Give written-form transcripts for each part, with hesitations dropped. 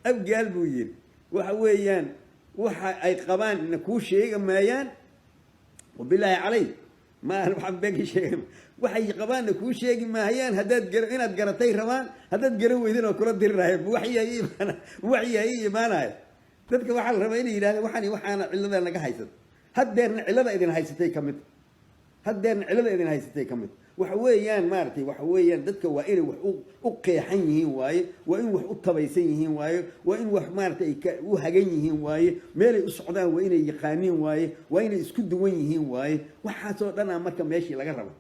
Abgaal buu yidhi, waxa weeyaan waxa ay qabaan na kuu sheegi maayaan. Wabilaahi calay, ma waxaan been ka sheegay. Waxay qabaanna kuu sheegi maayaan. Haddaad gar inaad garatay rabaan, haddaad garan weydin oo kula diriraayo, waxyaa ii imaanaya. Dadka waxaa la rabaa inay yidhahdeen waxani waxaana cillada naga haysata. Haddeerna cillada idin haysatay ka mid, haddeerna cillada idin haysatay ka mid. Waxa weeyaan maaragtay, waxa weeyaan dadka waa inay wax u qeexan yihiin waaye, waa in wax u tabaysan yihiin waaye, waa in wax maaragtay ay u hagan yihiin waaye, meelay u socdaan waa inay yaqaaniin waaye, waa inay isku duwan yihiin waaye. Waxaasoo dhan a marka meeshii laga rabo.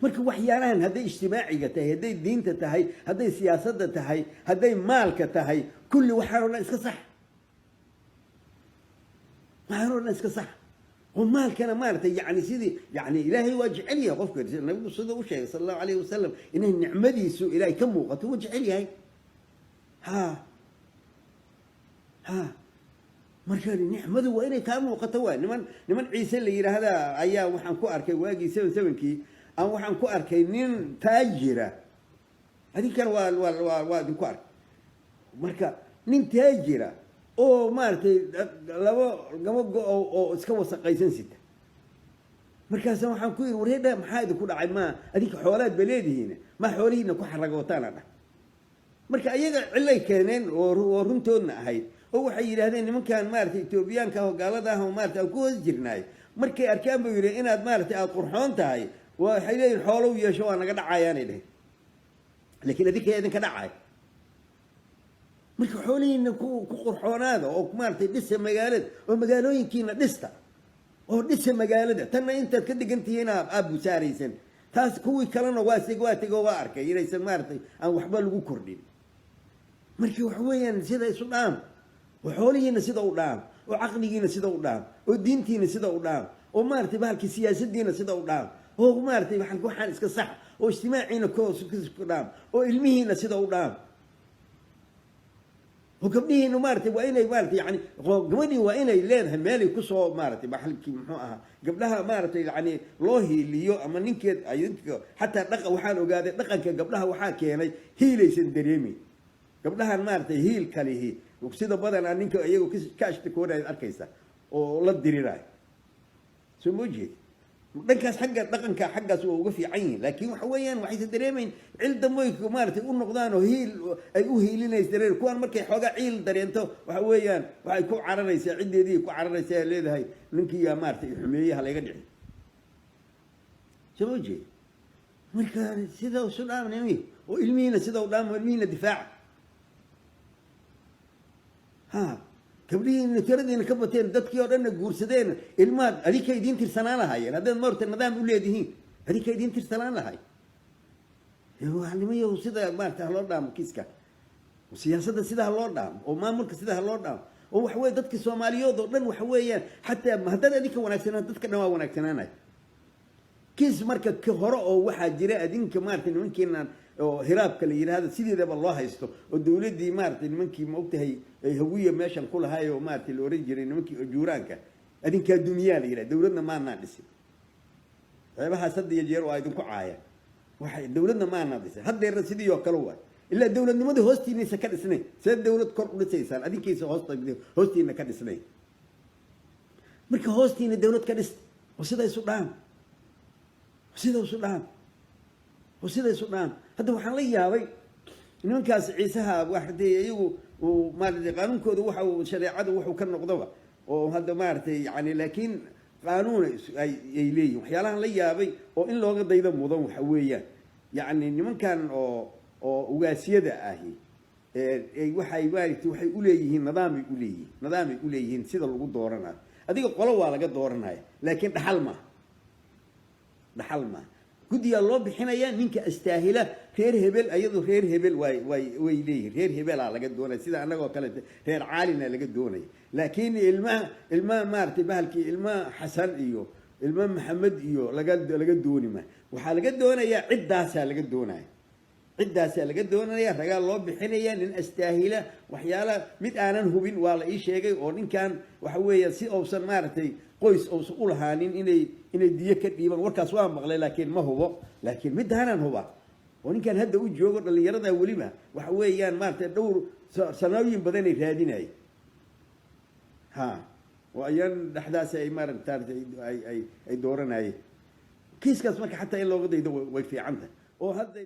Marka waxyaalahan, hadday ijtimaaciga tahay, hadday diinta tahay, hadday siyaasadda tahay, hadday maalka tahay, kulli waxaan o dhan iska sax, waxaan o dhan iska sax. Oo maalkana maaragtay, yani sidii yani Ilaahay waa jecel yahay qofka. Nabigu sida u sheegay, sala Allahu alayhi wasalam, inay nicmadiisu Ilaahay ka muuqato wuu jecel yahay. Ha, marka nicmadu waa inay kaa muuqato. Waa niman Ciise la yidhaahda ayaa waxaan ku arkay waagii 77-kii aan waxaan ku arkay nin taajira. Adinkana waa idinku arkay. Marka nin taajira oo maaragtay labo gabo go- oo iska wasaqaysan sita. Markaasa waxaan ku yidhi, "Wareedha, maxaa idinku dhacay? Ma adinka xoolaad ba leedihiin, ma xoolihiina ku xaragootaana?" Dhah. Marka ayaga cillay keeneen oo runtoodna ahayd, oo waxay yidhaahdeen nimankan maaragtay Etoobiyaanka ah oo gaalada ah oo maarata aan ku hoos jirnaay, markay arkaan buu yidhi inaad maaragtay aada qurxoon tahay, waxay leeyihin xoolow yeesho, waa naga dhacayaanay dheheen. Laakiin adinka idinka dhacay. Marka xoolihiina ku qurxoonaada oo maaragtay dhisa magaalada oo magaalooyinkiina dhista oo dhisa magaalada tanna intaad ka degan tihiin aa busaaraysan. Taas kuwii kalena waa tego, waa arkay inaysan maaragtay aan waxba lagu kordhin. Marka waxa weeyaan sida isu dhaam, oo xoolihiina sida u dhaam, oo caqligiina sida u dhaam, oo diintiina sida u dhaam, oo maaragtay bahalkii siyaasadiina sida u dhaam, oo maaragtay waxaan iska sax, oo ijtimaaciina ku dhaam, oo ilmihiina sida u dhaam, oo gabdhihiinu maaragtay waa inay maaragtay yani gabadhii waa inay leedahay meelay kusoo maaragtay baxalkii muxuu ahaa, gabdhaha maaragtay yani loo hiiliyo ama ninkeed xataa dhaqa. Waxaan ogaaday dhaqanka gabdhaha waxaa keenay hiilaysan dareemeyn gabdhahan maaragtay hiil kalihi sida badanaa ninka iyago ka ashtakoonayd arkaysa oo la diriraayo. Soo ma jeed? Dhankaas xagga dhaqanka xaggaas waa uga fiican yihin, laakiin waxa weeyaan waxaysan dareemayn cil damboy maaragtay u noqdaan oo hiil ay u hiilinaysa dareen. Kuwaan markay xoogaa ciil dareento, waxa weeyaan waxay ku cararaysaa ciddeedii, ku cararaysaa, leedahay ninkiiyaa maaragtay xumeeye, ha layga dhici. Soo ma jeed? Marka sida isu dhaamnimi oo ilmihiina sida u dhaam oo ilmihiina difaaca. Ha, gabdhihiina tiradiina ka bateen, dadkii oo dhanna guursadeen, ilmaad adinka idiin tirsanaan lahaayeen. Haddaad maarta nidaam u leedihiin, adinka idiin tirsanaan lahay. Nimayow, sida maarata haloo dhaamo kiiska siyaasadda, sida ha loo dhaamo, oo maamulka sida ha loo dhaamo, oo waxa weye dadka Soomaaliyood oo dhan waxa weeyaan xataa haddaad adinka wanaagsanaan, dadka dhan waa wanaagsanaanay kiis. Marka ka hore oo waxaa jira adinka maarata nimankiinan oo Hiraabka la yidhaahdo sideedaba loo haysto, oo dawladdii maaratay nimankii ma ogtahay ay Hawiya meeshan ku lahay oo maaratay la oran jiray nimankii Ojuuraanka, adinkaa dumiyaa la yidhaha. Dawladna maanaa dhisin. Ceebahaas hadda iyo jeer waa idinku caaya. Waxay dawladna maanaa dhisin, haddeerna sidii oo kale waay. Ilaa dawladnimadii hoostiinaysa ka dhisnayn, see dawlad kor u dhisaysaan adinkiisa hoostiina ka dhisnayn? Marka hoostiina dawlad ka dhista oo sida isu dhaam, sida isu dhaam, oo sida isu dhaam. Hadda waxaan la yaabay nimankaas Ciisaha waxdee iyagu uu maaratay qaanuunkooda waxa uu shareecadu wuxuu ka noqdoba oo hadda maaragtay yani, laakiin qaanuun ay leeyihin. Waxyaalahan la yaabay oo in looga daydo mudan waxa weeyaan yacni nimankan oo ugaasyada ahi waxay maaragtay waxay uleeyihiin nidaamay uleeyihiin, nidaamay uleeyihiin sida lagu dooranayo. Adiga qolo waa laga dooranaya, laakiin dhaxal maaha, dhaxal maaha. Guddigaa loo bixinayaa ninka astaahila. Reer hebel, ayadu reer hebel way leeyihin, reer hebelaa laga doonaya, sida annagoo kale reer Caalina laga doonaya. Laakiin ilmaha maaratay bahalkii ilmaha Xasan iyo ilmaha Maxamed iyo laga dooni ma. Waxaa laga doonayaa ciddaasaa laga doonaya, ciddaasaa laga doonaya. Ragaa loo bixinaya nin astaahila. Waxyaala mid aanan hubin waa la ii sheegay oo ninkan waxa weeya si uusan maaragtay qoys uusan u lahaanin inay diyo ka dhiibaan. Warkaas waa maqlay, laakiin ma hubo. Laakiin midaanaan huba oo ninkan hadda u joogo dhallinyarada weliba waxa weeyaan maaragtay dhowr Sanooyin badanay raadinayeen, ha, oo ayaan dhexdaas ay maaragta ay dooranayeen kiiskaas. Marka xataa in looga daydo way fiican tahay oo hadda.